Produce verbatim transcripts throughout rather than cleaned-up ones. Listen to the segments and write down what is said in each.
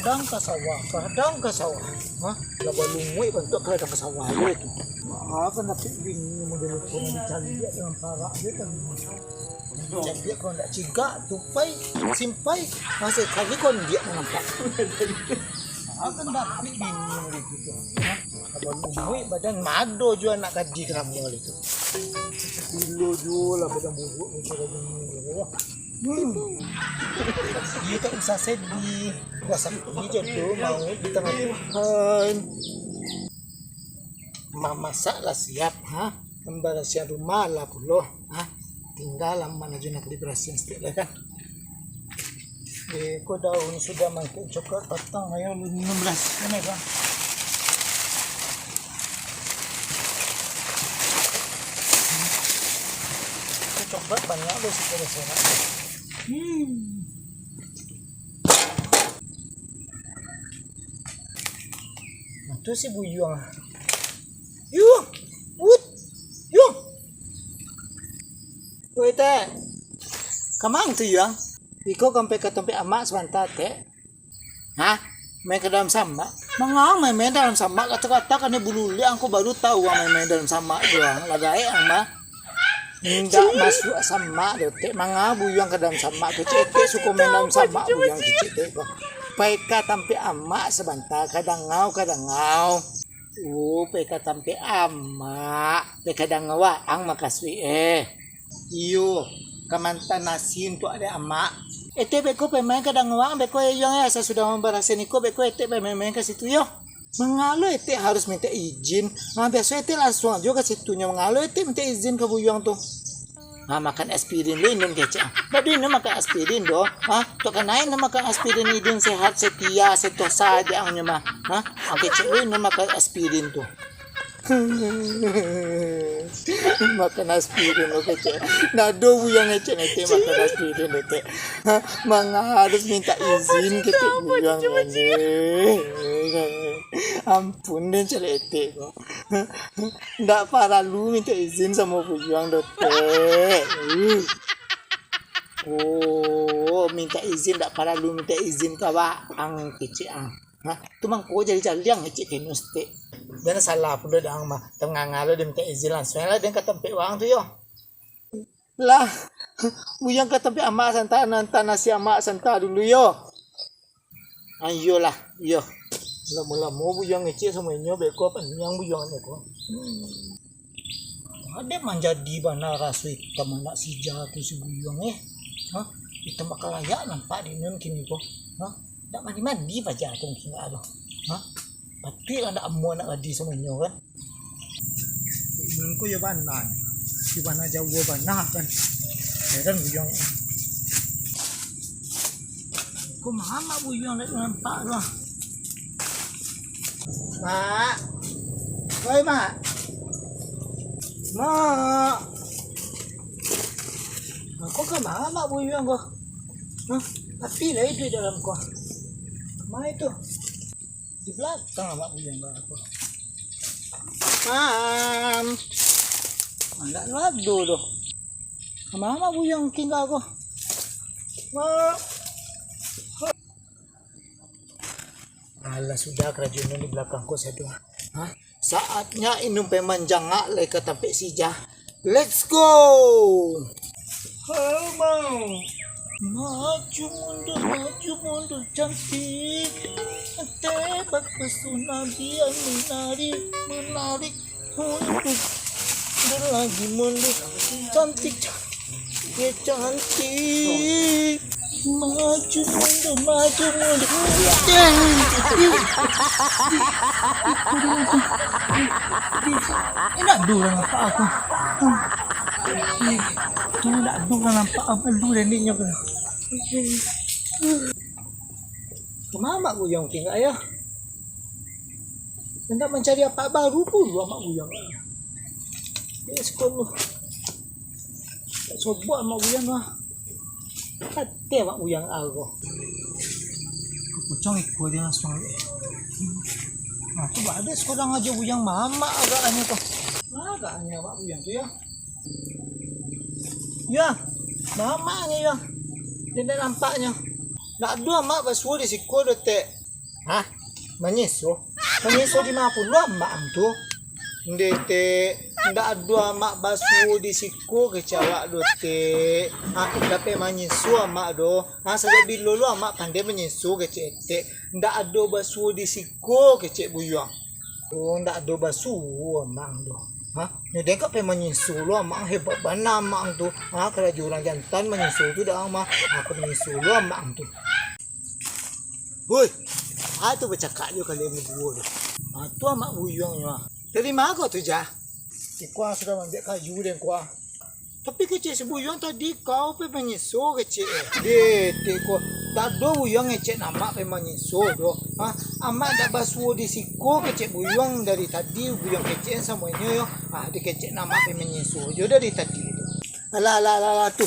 Kadang ka sawah, kadang ka sawah. Hah? Lah balumuik bantuak kadang ka sawah je tu. Ah, kan dapek bini model tu, dicaliak dengan parak je kan. Caliak kalau ndak cigak, tupai, simpai, masih kali kau ndiak nampak. Ah, kan dapek bini model tu. Hah? Lah balumuik badan mado jua anak gadih keramo tu. Gilo juo lah badan buruak macam ni. Hmm. Iyo tak usah sedih. Wah, sakik je tu mau di tangah Tuhan. Mamasak lah siap, ha? Pambarasian rumah lah pulo, ha? Tingga lah mana je nak dibarasian sitik lah kan. Eh, ko daun sudah mangkuk coklat patang, ayo lu minum lah. Mana bang? Coklat banyak lo, sekarang serak. Hmm. Nah, tu si Buyuang. Yung! Wut! Yung! Woi, Tek. Kamang tu, Yung? Iko kampai ka tampek amak sabanta, Tek. Hah? Main ka dalam samak? Manga main-main dalam samak, kata-kata kan bululiak, angku baru tahu ang main-main dalam samak tu, ang. Lah gaek ang mah. Indak masuak samak doh, Tek. Manga Buyuang ka dalam samak, kecek Etek suko main dalam samak, Buyuang kecek Etek ko. Pai ka tampek amak sabanta, ka dangau, ka dangau. Oh, pai ka tampek amak, pai ka dangau waang makasuik, eh. Iyo, ka mantan nasi untuak dek amak. Etek beko pai main ka dangau waang, beko Eyang, eh, asa sudah mambarasian iko, beko Etek pai main-main ka situ, yo. Manga lo Etek harus mintak izin? Ha, biaso Etek lansuang ajo ka situnyo, manga lo Etek mintak izin ka Buyuang tu? Ha, makan aspirin lo inun kecek. Ndak do inun makan aspirin doh. Ha, tu kanai inun makan aspirin, inun sehat setia, sentosa ajo ang nyo mah. Ha, ang kecek lo inun makan aspirin tu. Makan aspirin lo kecek. Ndak do Buyuang ngecek Etek makan aspirin, Etek. Ha, manga harus mintak izin kecek Buyuang ni. Ampun den, caliak Etek ko. Ndak paralu mintak izin samo Buyuang doh, Tek. Uh. Oh, mintak izin ndak paralu mintak izin ka waang kecek ang. Hah? Tu mangko jali-jali ang kecek Kenus, Tek. Jan salah pulo dek ang mah. Tanganga lo den mintak izin, lansuang lah den ka tampek waang tu yo. Lah, Buyuang ka tampek amak santa, nan tanasi amak santa dulu yo. Ah, iyolah, iyo. Lamo-lamo Buyuang ngecek samo inyo, beko paniang Buyuang nyo ko. Hmm. Ado manjadi bana raso itam anak sija tu si Buyuang, eh. Hah? Itam bakalayak nampak di inun kini ko. Hah? Ndak mandi-mandi paja tu mungkin ndak ado. Hah? Patuik lah ndak amuah nak gadih samo inyo kan. Nan ko yo bana, yo bana jauah bana kan. Heran Buyuang. Ko ma Mak Buyuang ndak nampak tu ah. Mak. Oi, Mak. Mak. Ko ka ma Mak Buyuang ko? Hah? Api lai iduik dalam ko. Ma itu? Di balakang Mak Buyuang ka ko. Mam. Ndak ado doh. Ka ma Mak Buyuang tingga ko? Mak. Alah, sudah karajo inun di balakang ko sadolah. Hah? Saatnya inun pai manjangak lai ka tampek sija. Let's go! Hello, Bang. Maju mundur, maju mundur, cantik. Tebak pesona dia menarik, menarik. Mundur, mundur lagi mundur. Cantik, cantik, ya cantik. Maju mundur, maju mundur. Indak ado urang nampak aku. Indak ado urang nampak aku, lu dan dia nyo. Ka ma Mak Buyuang tingga yo? Handak mancari apak baru pulo Mak Buyuang. Yo, sikolah. Tak sobok Mak Buyuang lah. Kato Mak Buyuang aroh. Kapucang iko dia lansuang. Nah, tu badak sekarang aja Buyuang mamak agaknyo tu. Agaknyo Mak Buyuang tu yo. Yo, mamaknyo yo. Dia ndak nampaknyo. Ndak ado amak basuo di siko doh, Tek. Hah? Manyiso? Manyiso di ma pulo amak ang tu? Ndeh, Tek, ndak ado amak basuo di siko kecek awak doh, Tek. Ha, dapek manyiso amak doh. Ha, sajak bilo lo amak pandai manyiso kecek Etek? Ndak ado basuo di siko kecek Buyuang. Oh, ndak ado basuo amak ang doh. Ha, nyo dengkak pai manyiso lo amak ang, hebat bana amak ang tu. Ha, karajo urang jantan manyiso tu dak amak. Ha, ka manyiso lo amak ang tu. Woi, a tu bacakak jo kalian baduo tu. Ha, tu amak Buyuang nyo ah. Dari ma kau tu, Jah? Iko ang sudah maambiak kayu den ko ah. Tapi kecek si Buyuang tadi kau pai manyiso kecek eh. Deh, Tek ko. Dak ado Buyuang ngecek amak pai manyiso doh. Ha, amak dak basuo di siko kecek Buyuang dari tadi Buyuang kecek samo inyo yo. Ha, dikecek amak pai manyiso jo dari tadi tu. Alah, alah, alah, alah tu.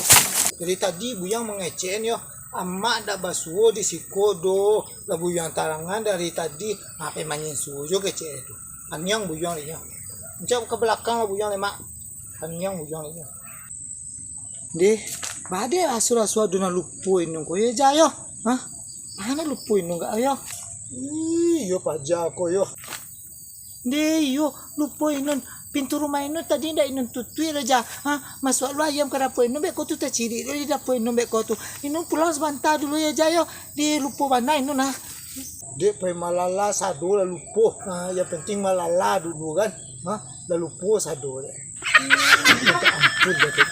Dari tadi Buyuang mangecek yo. Amak dak basuo di siko doh. Lah Buyuang tarangan dari tadi. Ha, pai manyiso jo kecek tu. Aniang Buyuang dek nyo. Ancak ka balakang lah Buyuang dek mak. Aniang Buyuang dek nyo. Deh, bade asuah-asuah ado nan lupo inun ko yo, Jah yo. Hah? Baa nan lupo inun gak yo? Ih, iyo paja ko yo. Deh, iyo, lupo inun. Pintu rumah inun tadi ndak inun tutuik lo, Jah. Ha, masuak lo ayam ka dapua inun, beko tu tacirik lo di dapua inun beko tu. Inun pulang sabanta dulu yo, Jah yo. Deh, lupo bana inun ah. Dek pai malala sado lah lupo. Ha, yang penting malala dulu kan. Ha, lah lupo sado dek. Minta ampun dah tu.